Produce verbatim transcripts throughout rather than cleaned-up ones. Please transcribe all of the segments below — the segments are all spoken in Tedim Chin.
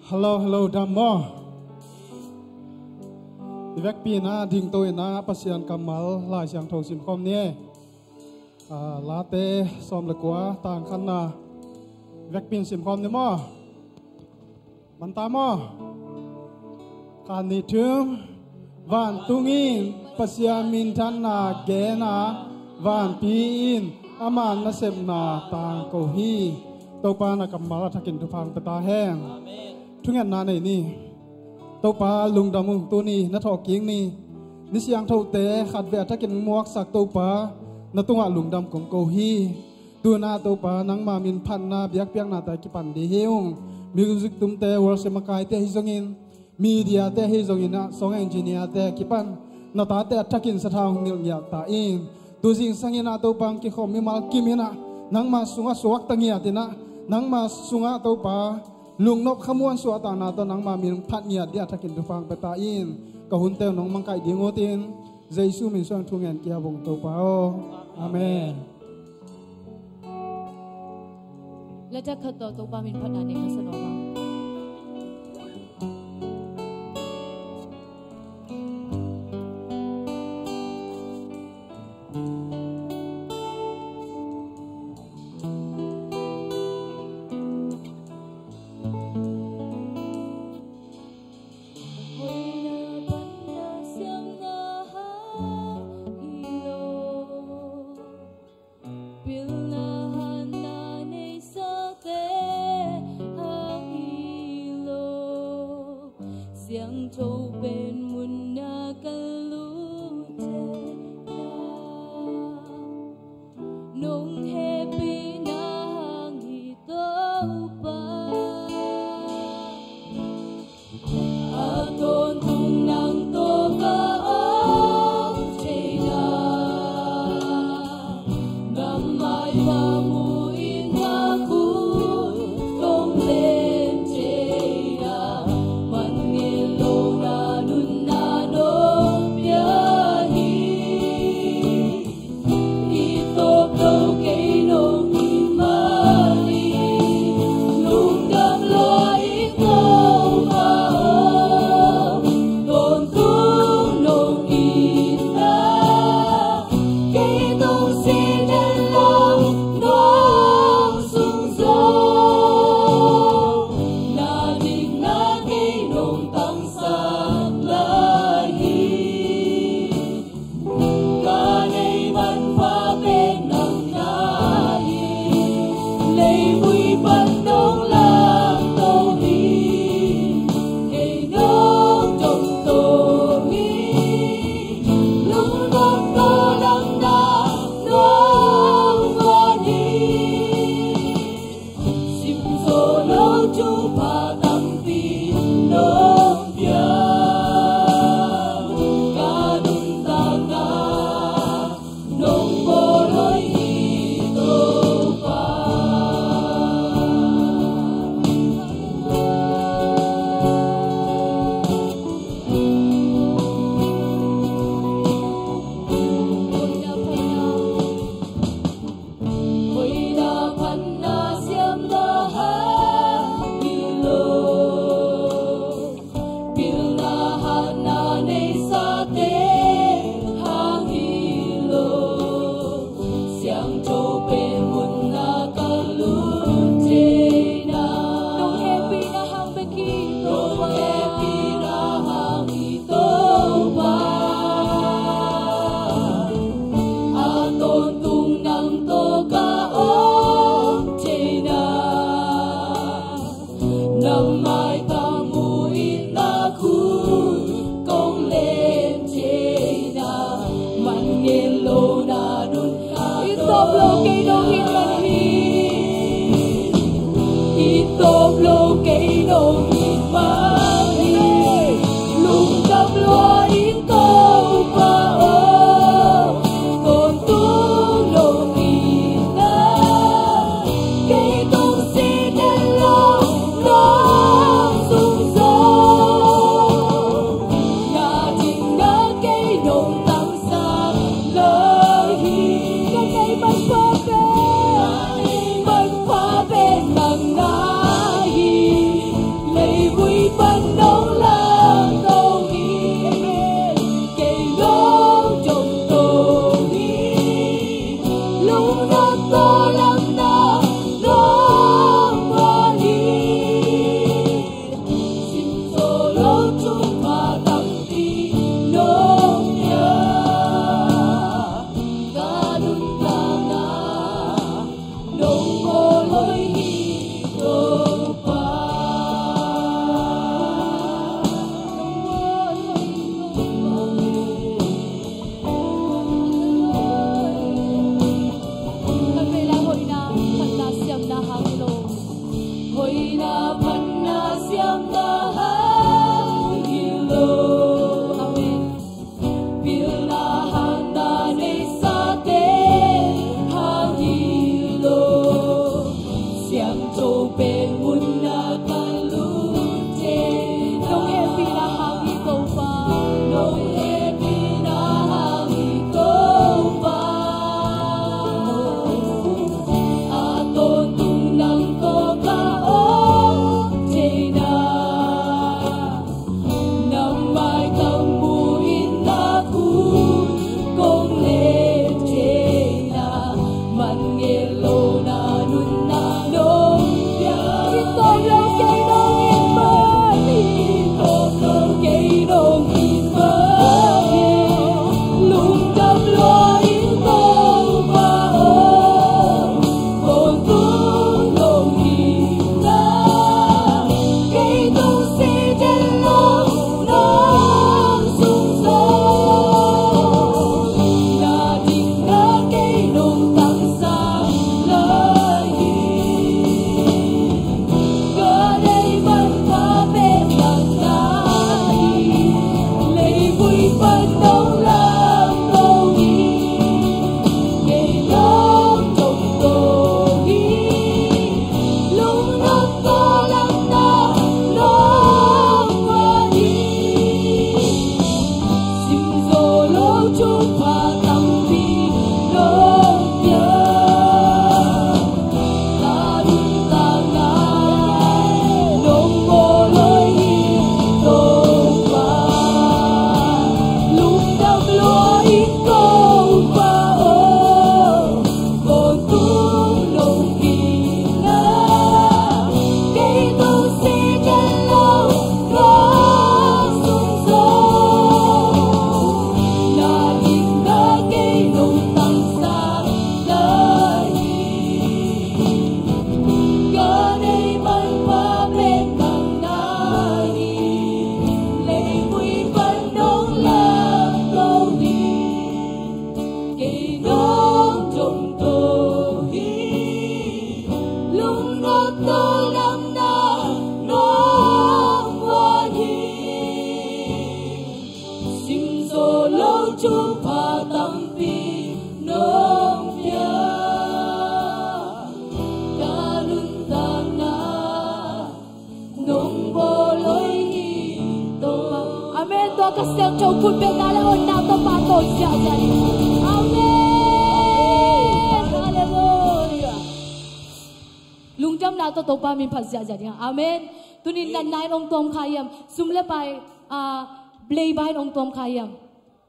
Hello, hello, dam maw? I vekpi-in ah dingto-in ah Pasian kammal Lai Siangtho simkhawm ni. Ah, Late sawm le kua, tang khatna. I vekpi-in simkhawm ni maw? Manta maw? Khat, nih, thum. Vantung in Pasian minthanna gen a, vanpi in ama nasepna tangko hi. Topa na kammal a thakin thupha pia ta hen. Thungetna nei ni. Topa lungdam ung, tuni na thawhkik ni. Ni siangthote khatvei a thakin muaksak Topa, na tungah lungdam kong ko hi. Tu-in ah Topa, nangma min phatna biakpiaknate a kipan ding hi ung. Music tumte, worship makaite ahi zongin, mediate ahi zongin ah, song engineerte a kipan na tate a thakin sathau hong nilh ngiat ta in. Tu zingsangin ah Topa hong kikhawm mimal kim in ah, nangma sungah suakta ngiat in ah, nangma sungah Topa lungnop khamuan suahtakna tawh nangma min phat ngiat ding a thakin thupha pia ta in. Ka hunte nong mangkai ding utin, Jesu min suang thu ngen kia bong Topa aw. Amen. Latak khat tawh Topa min phatna nei masa naw la. Pilna hatna neisate hang hi lo, siangtho pen munna ka lute na, nong hehpihna hang hi Topa. A tawntung nang tawh ka om thei na, nang maitang mu in na khut kong len thei na, man ngei lo na nunna nong pia hi. I tawp lo kei nong it mah in, lungdam lua ing Topa aw. Tawntung nong itna, kei tawh si den lo nong sunzawm, na dikna kei nong tangsak lai hi. Ka neih manpha pen nang na hi, leivui pan nong lamto hi. Kei nong dong to hi, lungdam ko nang na nong guan hi. Sim zo lo thupha tampi nong pia, ka nuntakna nong pawlhawh hi Topa. Hoihna phatna siamna hang hi lo, pilna hatna neisate hang hi lo, siangtho pen munna ka lut thei na. Nong hehpihna hang bek hi Topa. Nong hehpihna hang hi Topa, a tawntung nang tawh ka om thei na, nang maitang mu in na khut kong len thei na, man ngei lo na nun I tawp lo kei nong it mah hi. I tawp lo kei nong it mah hi. Lungdam lua ing Topa aw. Tawntung nong itna, kei tawh si den lo nong sunzawm, na dikna kei nong tangsak lai hi. Ka neih manpha pen, Lo thupha tampi nong pia, ka nuntakna nong bawl hoih hi Topa. Amen. Tua ka siangtho khut bengna le honna Topa tawh ziahziah ni. Amen. Halleluiah. Lungdamna tawh Topa min phat ziahziah ding. Amen. Tunin natna in hong tuam kha hiam? Sum le pai, ah, leiba in hong tuam kha hiam?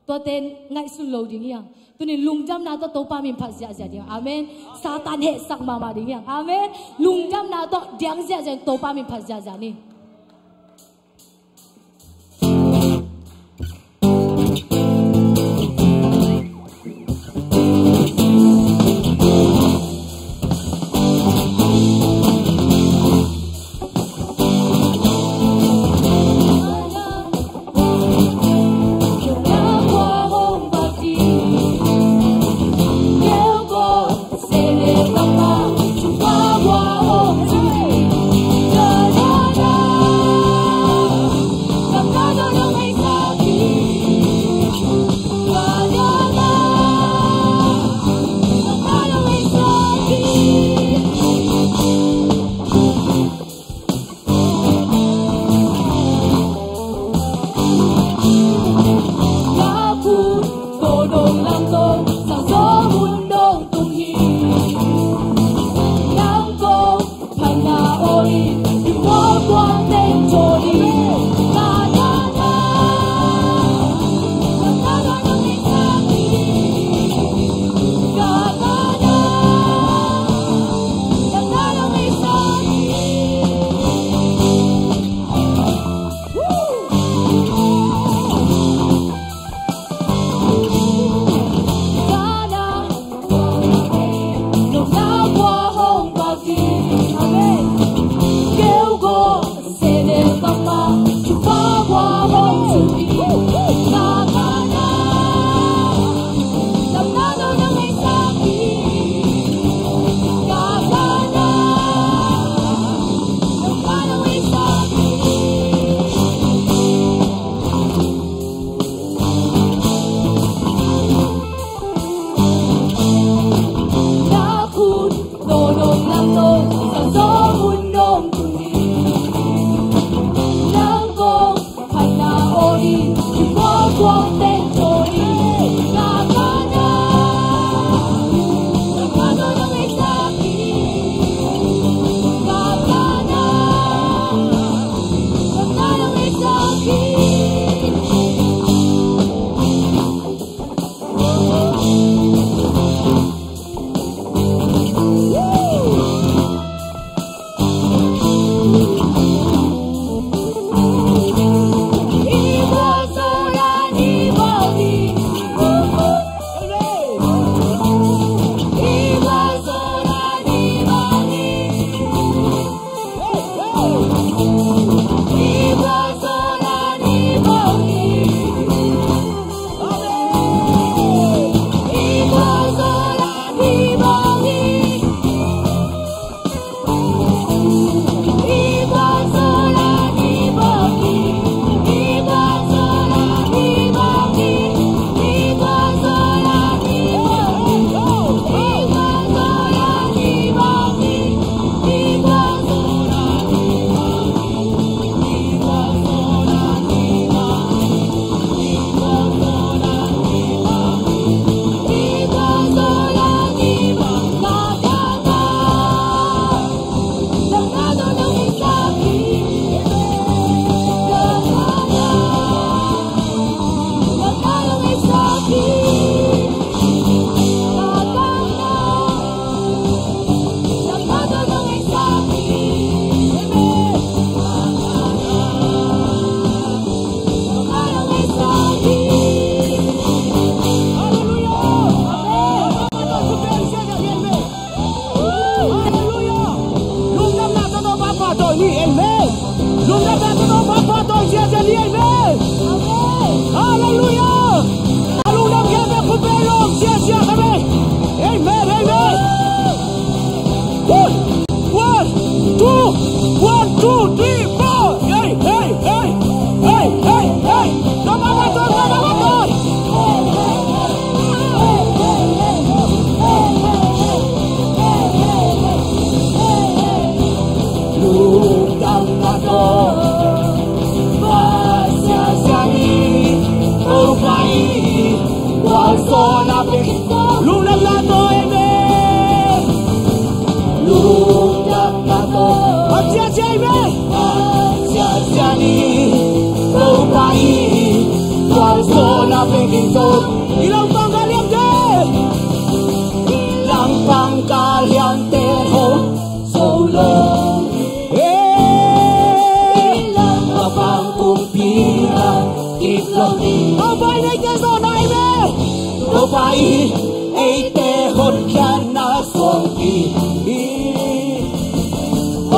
Tuate ngaihsun lo ding hiam? Tunin lungdamna tawh Topa min phat ziahziah ding. Amen. Satan hehsak mahmah ding hiam? Amen. Lungdamna tawh diang ziahziah, Topa min phat ziahziah ni. Lungdamna tawh, amen. Lungdamna tawh. Hong ciahciah, amen. Hong ciahciah ni. Topa i, gualzawhna pia ding tawh. I langpang kah liam dih. I langpang kah liam teh hong zo lo. Hey! I langpang kumpi ah it lo ding. Topa in eite zawhna hi ve. Topa in eite hotkhiatna suangpi hi.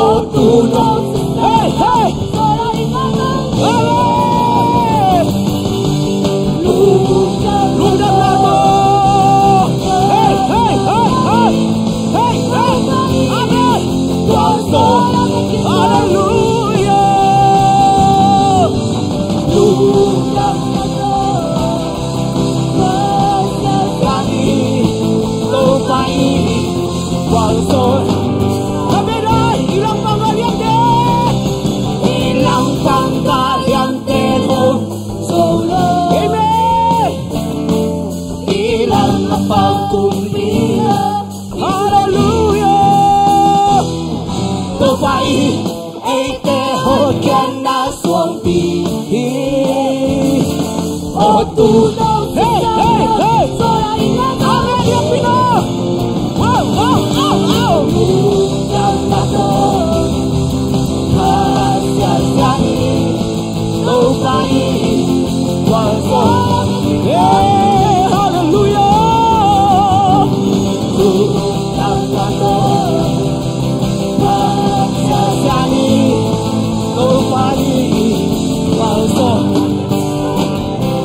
Aw tu no. Hey, hey. Amen. Lungdamna tawh. Hey, hey, hey, hey. Hey, hey. Amen. Hallelujah. Topa in gualzawh. Amen. I langpang kah liam dih. I langpang kah liam teh hong zo lo. Amen. I langpang kumpi ah. Hallelujah. Topa in eite hotkhiatna suangpi hi. Aw tu no. Hey, hey, hey. Amen. Wow, wow, wow, wow. Hey, hallelujah.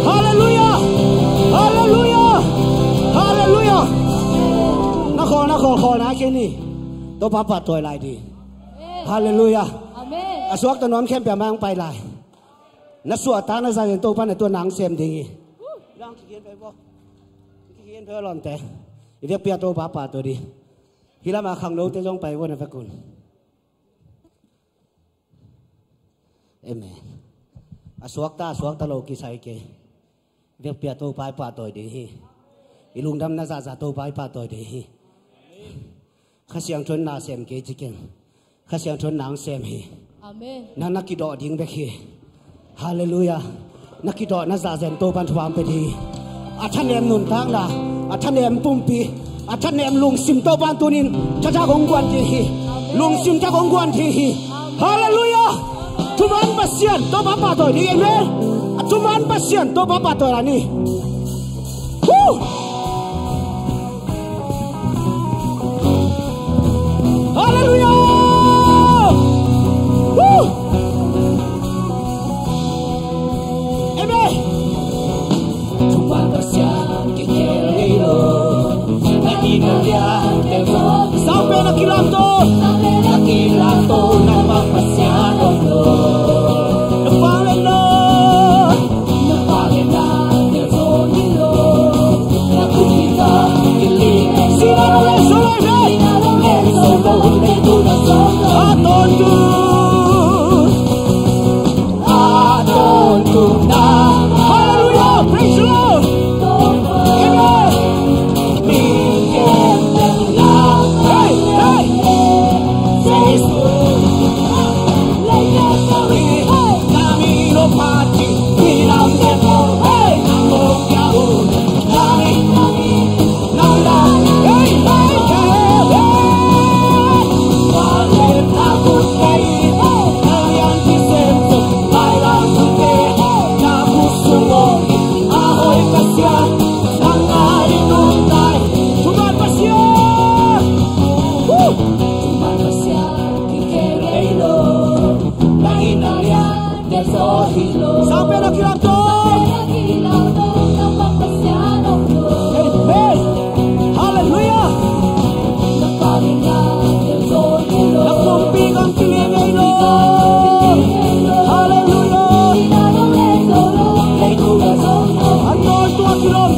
Hallelujah. Hallelujah. Hallelujah. Na khawl, na khawl, khawl na kei ni. Topa pahtawi lai dih. Hallelujah. Amen. A suakta nuam khempeuh a mang pai lai. Na suahtak na zazen Topa in a tua nang sem ding hi. Lang kikhen pe bo. Kikhen pe lawmte. I vekpi-a Topa pahtawi dih. Hih lamah khangnote zong pai bo na vekun. Amen. A suakta, a suakta lo kisai kei. Vekpi-a Topa i pahtawi ding hi. I lungdamna zahzah Topa i pahtawi ding hi. Kha Siangtho in na sem kei ci keng. Kha Siangtho in nang sem hi. Amen. Nang na kidawh ding bek hi. Hallelujah. Na kidawhna zahzen Topa in thupha hong pia ding hi. A thanem nuntakna, a thanem pumpi, a thanem lungsim Topa in tunin thathak hong guan ding hi. Lungsim thak hong guan ding hi. Hallelujah. Thuman Pasian Topa pahtawi ding, amen. A thuman Pasian Topa pahtawi lai ni. Woo! Hallelujah! Woo! Amen. Thuman Pasian kikhen ngei lo. Na ina lian te zo. Sau pen a kilam to. Sau pen a kilam to. Na pang Pasian om lo. Na pang le na. Na pang le na. Te zo hi lo. Na kum hi ta. Kili. Sina lo le so lo le. Sina lo le so lo le. Tu na so lo. A ton tu. Hallelujah! Praise the Lord! Amen! Hey, hey! Sau pen a kilam to. Amen. Hallelujah. Na pumpi kong kile ngei lo. Hallelujah. A tawi tua kilawm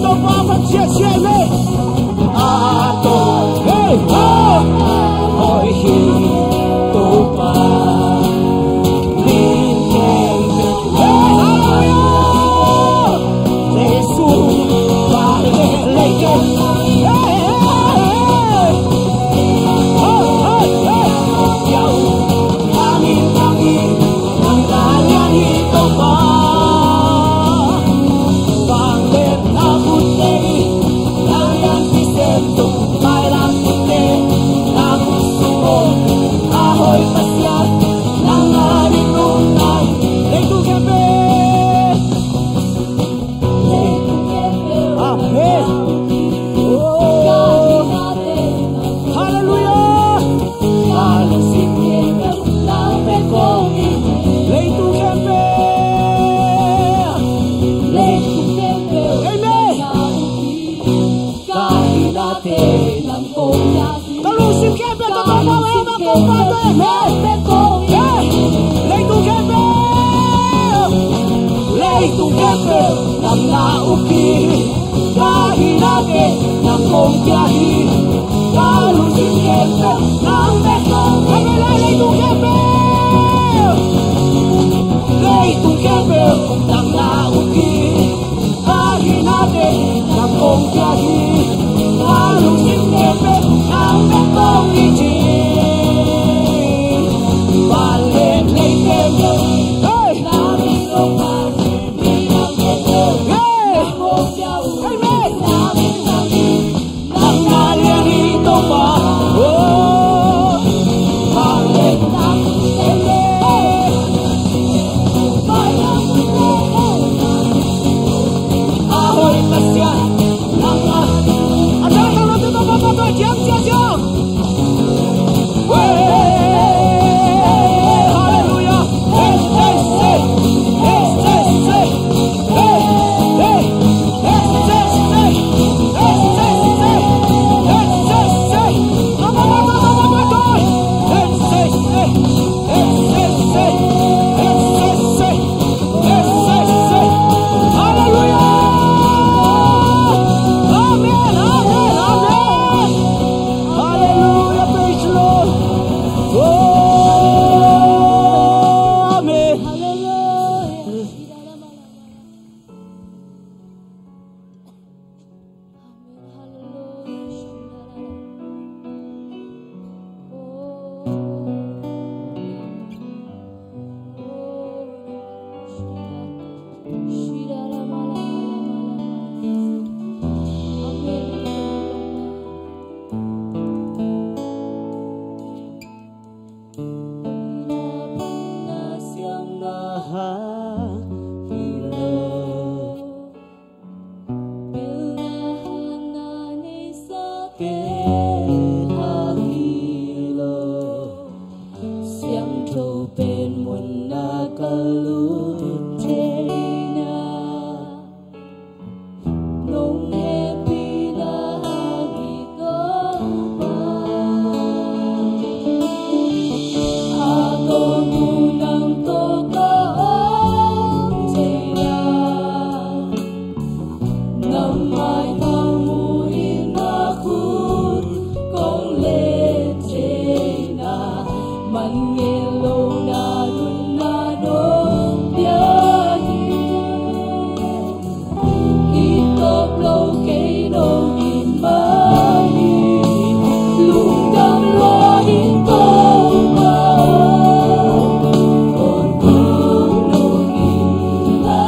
Leitung khempeuh, leitung khempeuh nang na uk hi. Ka hinate nang kong kia hi. Ka lungsim khempeuh nang bek kong hi. Leitung khempeuh, leitung khempeuh nang na uk hi. Ka hinate nang kong kia hi. Ka lungsim khempeuh nang bek kong hi ci. Van le lei khempeuh, hey! Nang in lo pa, nang khempeuh, hey! Nang kong kia hi. Amen. Nang na lian hi Topa. Oh. Hallelujah. Amen. Ahoy, Pasian. Nang na. Ada, ada, ada, ada, ada, ada, diam, diam, diam. Hallelujah. Hey, hey, hey. Hey, hey, hey. Hallelujah. Amen. Amen. Amen. Hallelujah. Praise the Lord. Oh, amen. Hallelujah. Pilna hang na neisate hang hi lo, Siangtho pen mun na ka lut theihna, nong hehpihna hang hi Topa. A tawntung nang tawh ka om theihna, nang maitang muhilhna khut kong len theihna, man ngen lohna nunna nong pia hi. I tawp lo kei nong it mah hi. Lungdam lua ing Topa. Tawntung nong it la,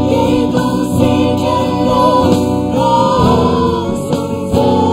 kei tungsiah nong sunzawh.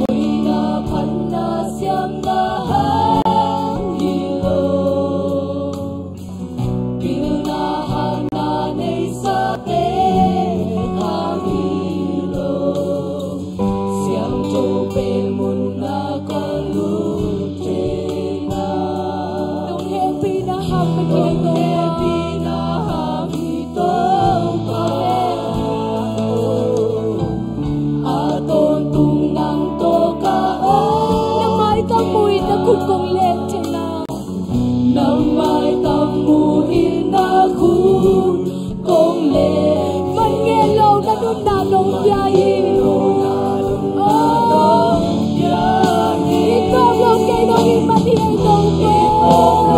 Hoihna phatna siamna hang hi lo, pilna hang na neisate hang hi lo, siangtho pen mun na ka lut theihna. Nong hehpihna hang na nong hehpihna hang hi Topa. A tawntung nang tawh ka om. Na maitang muhilhna khut kong len theihna. Na maitang muhilhna khut kong len. Man ngen lohna nunna nong pia hi. Oh. I tawp lo kei nong it mah hi ei Topa.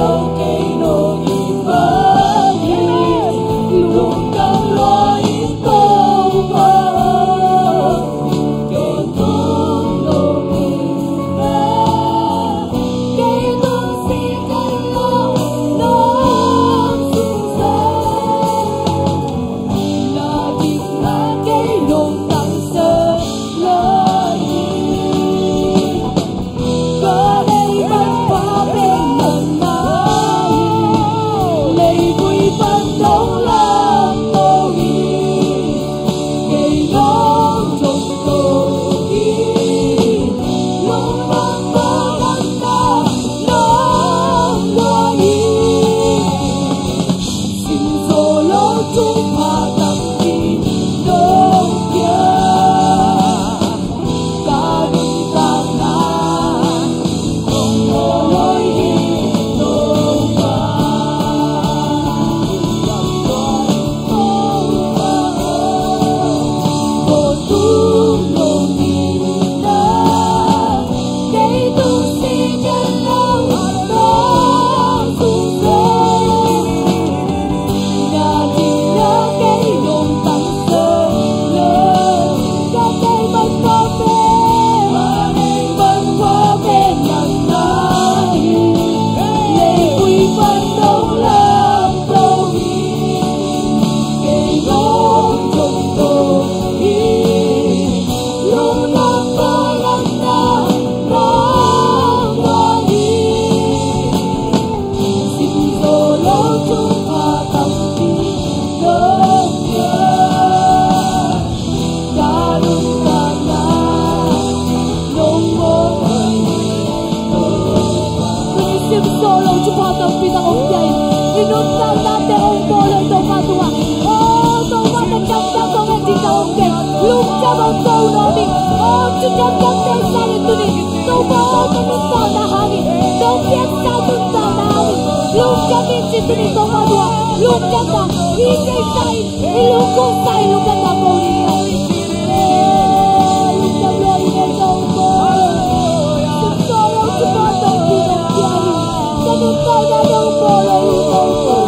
Lungdam, Topa, aw, ka nuntakna hangin, nong piaksa nuntakna hangin, lungdam in ci tuni, Topa Topa, lungdam ta, i seisai, i lungkungsa, i lungdam ta ko ding a. Lungdam lo i Topa. Ka nuntakna nong bawl lo i Topa. Ka nuntakna nong bawl lo i Topa.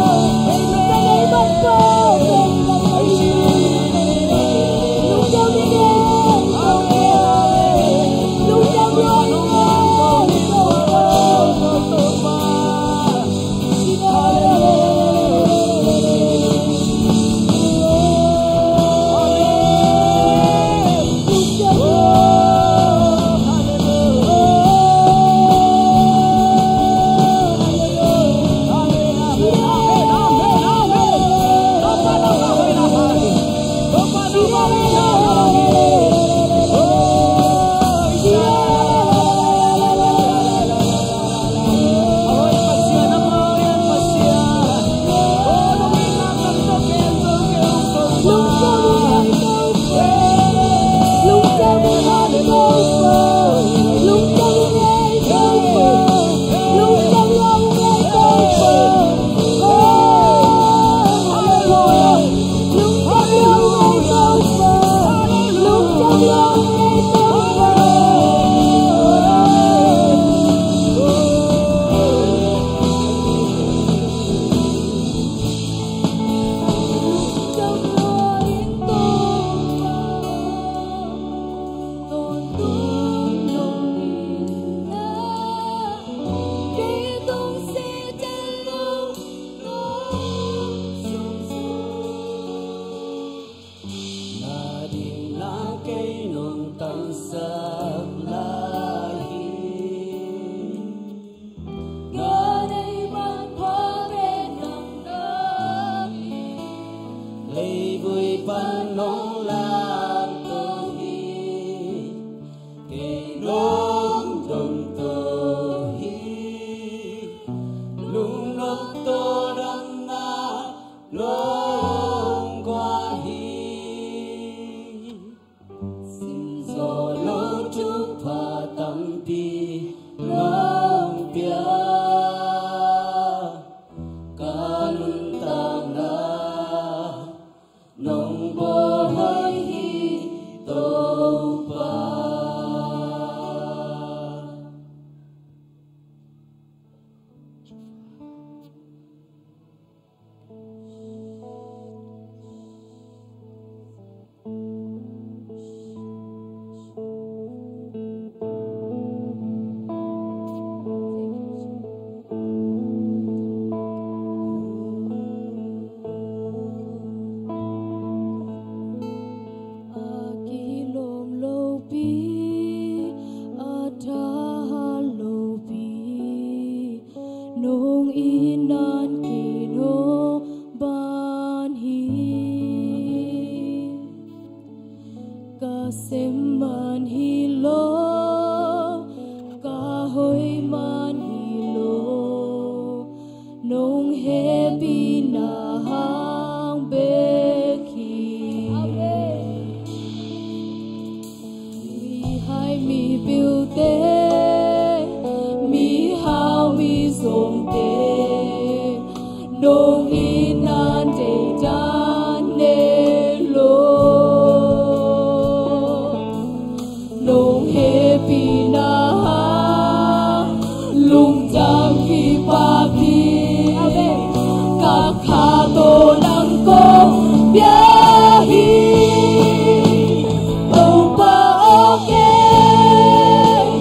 Na ding la kei nong tangsak lai hi. Ka neih manpha pen nang na hi. Leivui pan nong lamto hi. Kei nong dong to hi. Lungnop to dam na nong guan hi. Sim zo lo thupha tampi nong pia. Ka nuntakna nong bawl hoih hi Topa. A kilawm lopi, a tha lopi, nong itna kinawh ban hi. Ka sem man hi lo, ka hoih man hi lo, nong hehpihna hang bek hi. Amen. Mihai mipil te, mihau mizom te, nong itna deihdan nei lo. Nong hehpihna hang lungdam kipak hi. Amen. Ka kha tawh nang kong pia hi. Topa aw, kei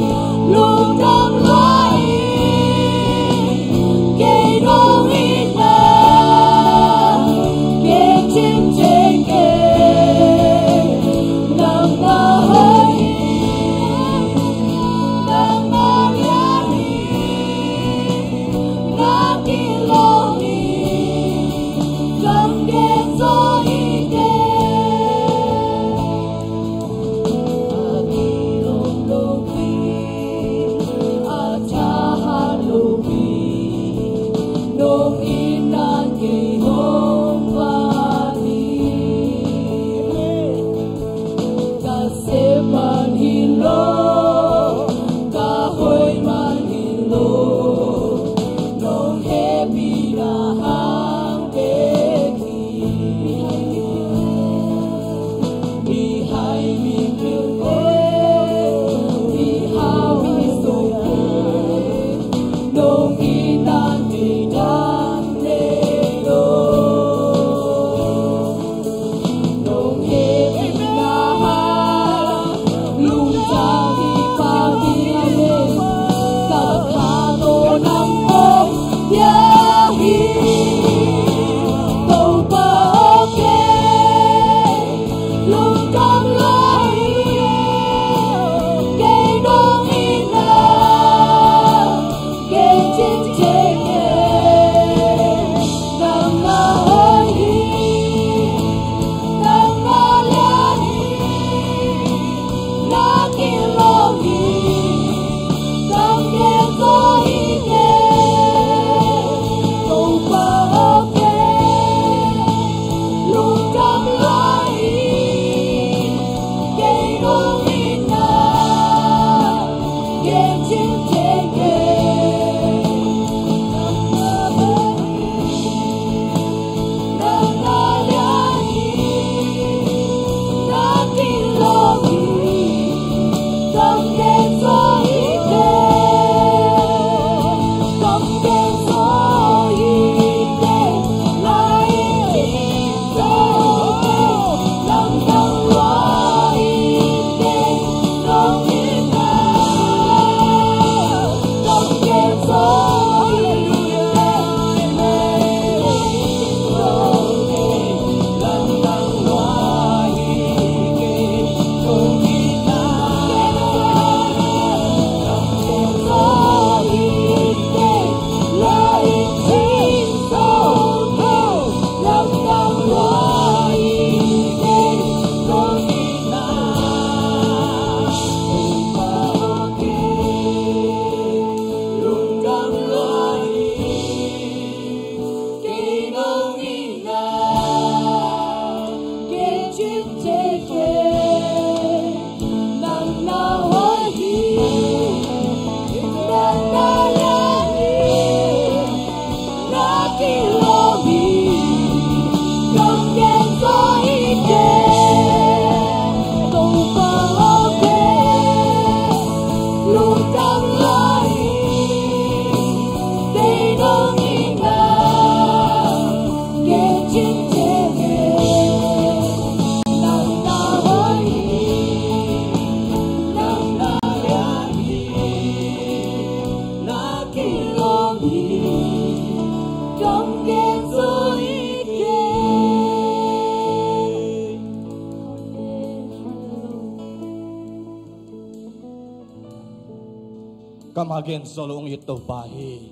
Kamah gen zo lo hong it Topa hi.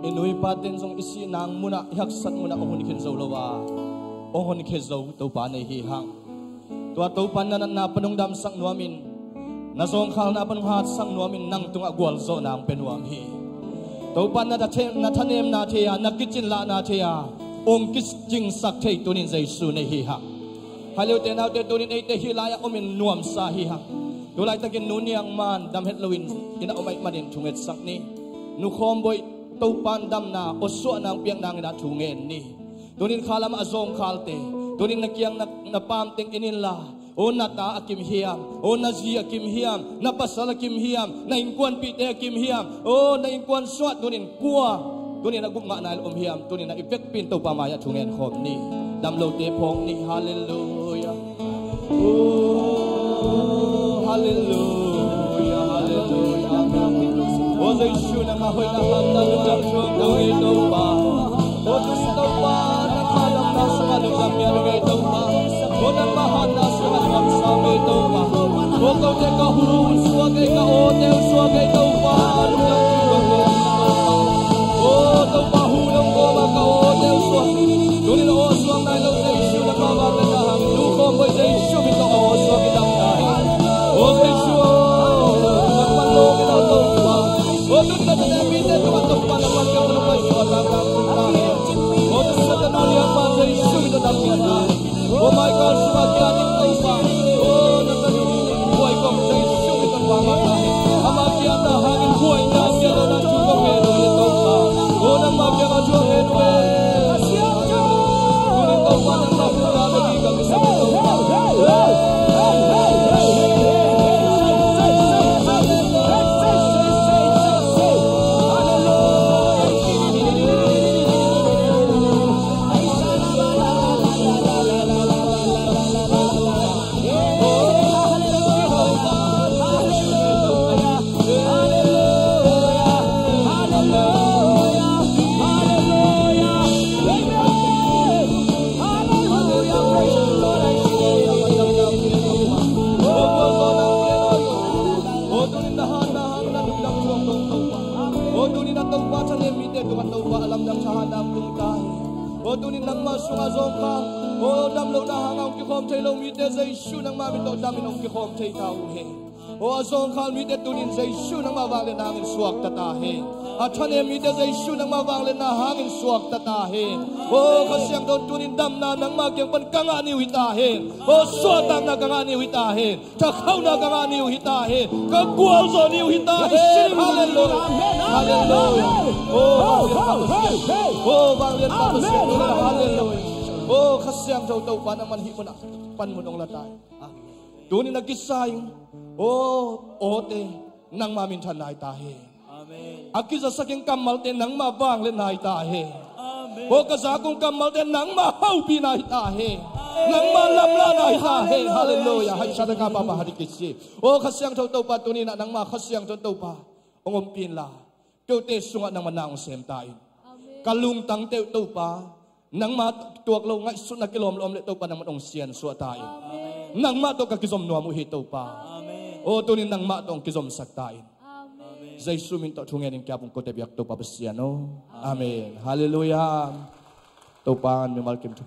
I nu i pa ten zong i sih nang munah, i haksat munah hong hun khin zo lo a, hong hun khin zo Topa nei hi hang. Tua Topa na natna pan hong damsak nuamin, na zawngkhalna pan hong hatsak nuamin, nang tungah gualzawhna hong pia nuam hi. Topa na tha-, na thanemna thei a, na kicin lahna thei a, hong kicingsak thei tunin Jesu nei hi hang. Hai leute naute, tunin eite hih lai-ah omin nuamsa hi hang. Tulaitakin nu Niang Man dam het loin inn ah om ahih manin thungetsak ni. Nu Khawm Boih, Topan damna, awsuahna hong piak nangin ah thungen ni. Tunin khalam ah a zawngkhalte, tunin na kiang na, na pam teng en inla, aw na ta a kim hiam, aw na zi a kim hiam, na pasal a kim hiam, na innkuanpihte a kim hiam, aw na innkuan sungah tunin kua, tunin a gupngah nai lo om hiam, tunin a i vekpi in Topa mai-ah thungen khawm ni. Dam lote phawk ni. Halleluiah. Oh, halleluiah, halleluiah. Amen. Aw Jesu, nangmah hoihna, hatna, lungdam thuak dong ei Topa. Aw tuni Topa, nangmah damna sungah lungdam ngiat dong ei Topa. Aw nangmah hatna sungah lungdam sam ei Topa. Aw kote ka hu suak ei, ka awte uh suak ei Topa. Lungdam thuak dong ei Topa. Aw Topa, hu dong Topa, ka awte uh suak. Tunin aw suak nai lo Jesu, nangmah vang ka ta hang. Nu Khawm Boih, Jesu min tawh aw suak i dam nai. Aw Jesu aw, nangmah lo min aw Topa. Aw tun na tete mite tungah Topa nangmah ka tun pai suak nang nang tun nang. Aw tun na tete lianpa Jesu min tawh dam ngiat nai. Aw mai kal sungah kia ding Topa. Aw Thei lo mite Jesu nangmah min tawh damin hong kikhawm thei ta uh hen. Aw, a zawngkhal mite tunin Jesu nangmah vangliatna hangin suakta ta hen. A thanem mite Jesu nangmah vangliatna hangin suakta ta hen. Aw, Kha Siangtho tunin damna nangmah kiang pan ka ngah ni uh hi ta hen. Aw, suahtakna ka ngah ni uh hi ta hen. Thakhauhna ka ngah ni uh hi ta hen. Ka gualzawh ni uh hi ta hen. Halleluia. Halleluia. Aw, vangliatna Pasian. Aw, vangliatna Pasian. Halleluia. Aw, Kha Siangtho Topa nangman hih munah panmun hong la ta hen. Tunin a kisa in, aw, awte nangmah minthanna hi ta hen. Amen. A kizasak in kammalte nangmah vangliatna hi ta hen. Amen. Aw, ka zak ung kammalte nangmah hopihna hi ta hen. Nangmah lamlahna hi ta hen. Halleluia. Hai sadaka papa hadi kisi. Aw, Kha Siangtho Topa tunin ah nangmah Kha Siangtho Topa hong ompih inla, keute sungah nangmah na hong sem ta in. Amen. Ka lungtangte uh Topa, nangmah tuak lo ngaihsutna kilawm lo om leh Topa nangmah hong siansuah ta in. Amen. Nangmah tawh ka kizom nuam uh hi Topa. Amen. Aw, tunin nangmah tawh hong kizomsak ta in. Amen. Jesu min tawh thungen in kiap ung kote biak Topa Pasian aw. Amen. Halleluia. Topa in mimal kim thupha